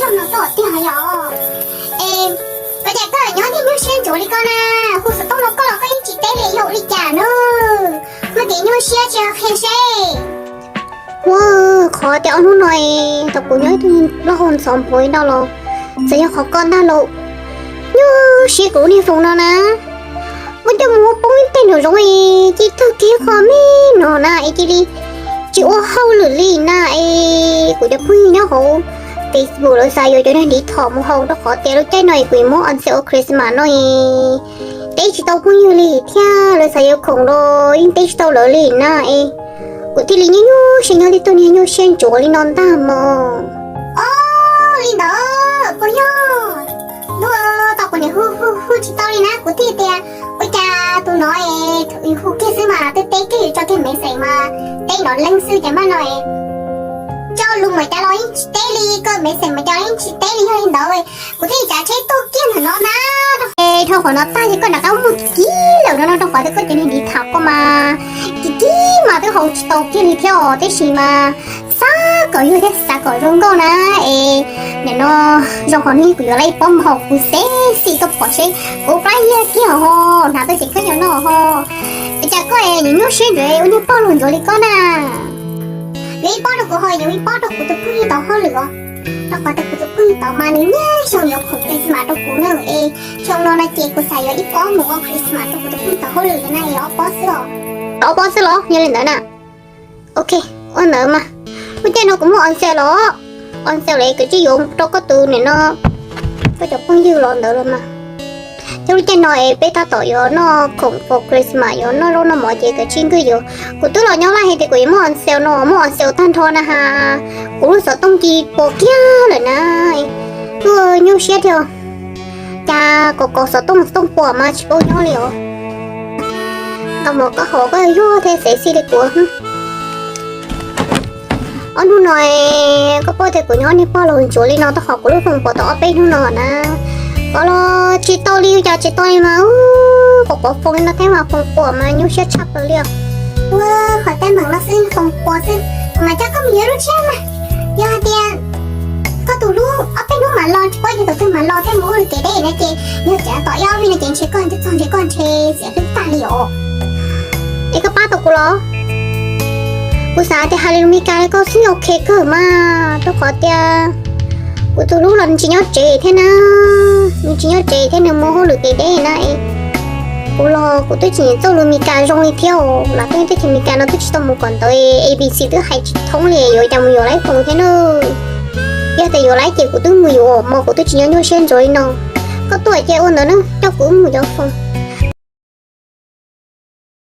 Ua cas koj nyob thiaj nyuaj siab ntsuav li koj na? Hu xov tooj rau koj los koj yeej tsis teb li yog ua li cas na? Muaj kev nyuaj siab tsis qhia seb. Ua, qhov tias ob hnub no es tau kuv nyob ib tug plaub hau ntxhov nphuav no los txawm yog qhov koj ntag lauj. Nyuaj siab kuv lub niag foos no na. Muab coj mus ua poob ib teg nraum zoov es cia tawg kiag qhov me no na es cia li tsis ua hauj lwm li na es kuv cov phooj ywg nyob hauv Facebook lawv xav yuav cov niag ntiv thom mus haus rau qhov tias lub caij no es kuv yuav muab on sale Christmas no es teb tsis tau phooj ywg li thiab lawv xav yuav khoom los yeej teb tsis tau lawv li na es kuv thiaj li nyuaj nyuaj siab nyob tib tug niag nyuaj siab ntsuav li no ntag mog. Ob, li ntawd puas yog? Ntuj, tau kuv niam hu hu hu tsis tau li na kuv thiaj tias ua cas tus no es hu kiag xwb mas twb teb kiag yuav tso kiag message mas teb nrov leeg xwb ces mas no es coj lus mas cas los yeej tsis teb li, koj message mas cas los yeej tsis teb li, yog li ntawd kuv thiaj li tsav tsheb tuaj kiag ntawm no na. Es dhau qhov no tag ces koj rov qab mus kib lawm no no rau qhov tias koj cov niag ntiv thom koj mas kib kib mas twb haus tsis tau kiag li thiab os, tab sis mas xav kom yog thiab xav kom zoo nkauj na es nim no zoo qhov no kuv yuav lawv ib pob mus haus kuv xev xim koj pom seb kuv plab yiag kiag ho hnav tau ces khaub ncaws no ho. Es cas koj es nyuaj siab ntsuav ua niag poj laug ntsuav li koj na? Yuav ib pob rau kuv ho yuav ib pob rau kuv tus phooj ywg tau hauj lwm os, rau qhov tias kuv tus phooj ywg tau mas nws niaj xyoo yuav khoom Christmas rau kuv na es xyoo no no ces kuv xav yuav ib pob mus ua Christmas rau kuv tus phooj ywg tau hauj lwm na, yuav ob pob xwb os. Ob pob xwb los yog li ntawd na. Ok, ua ntawd mas lub caij no kuv muab on sale los, on sale los es kuv tsis yuav rau koj tus nim no koj cov phooj ywg los ntawd los mas. Thiab lub caij no es peb tab tom yuav noj khoom for Christmas, yuav noj zaub noj mov ces kav tsij nkwj yuav. Kuv twb los nyob laj hais tias kuv yuav muab on sale no, muab on sale tag nrho na has, kuv lub xov tooj ci pom kiag lawm na. Tuaj nyuaj siab tiag, cas kom kom xov tooj xov tooj pom mas tsis paub nyob li os. Tau mov koj haus koj yuag thiab xev xij li kuv. Ob hnub no koj paub tias kuv nyob niag poj laug ntsuav li no, tau qhov kuv lub foos pom tau ob peb hnub no na. Koj los tsis tau li, cas tsis tau li mas koj kov foos li no thiab mas foos pom mas nyuaj siab tshaj plaws li os. Ua, qhov teeb meem no xwb foos pom xwb, kuv mam coj koj mus yuav lub tshiab mas. Yog hais tias koj tus hlub ob peb hnub mam los, tsis paub yog tus twg mam los thiab mus ua lwm kev deb na ces yog tias tom ib ob vij no ces ntshe koj twb txog ntshe koj ntshe xiam hlwb tag li os. Es koj pab tau kuv los? Kuv xav tias hais lus Meskas li koj xwb ok kawg mas, rau qhov tias kuv tus hlub los nws tsis nyob tsev thiab na, nws tsis nyob tsev thiab nws mus ua hauj lwm kev deb na. Kuv los kuv twb tsis nyiam txoj lus Meskas zoo li thiab, lam twb teb chaws Meskas no twb tsis tau mus kom ntawd, A B C twb hais tsis thoob li, yuav cas mus yuav lawv foos thiab na. Yog tias yuav lawv ces kuv twb mus yuav mog, kuv twb tsis nyob nyuaj siab ntsuav li no. Koj tuaj ces ua ntawd na, coj kuv mus yuav foos.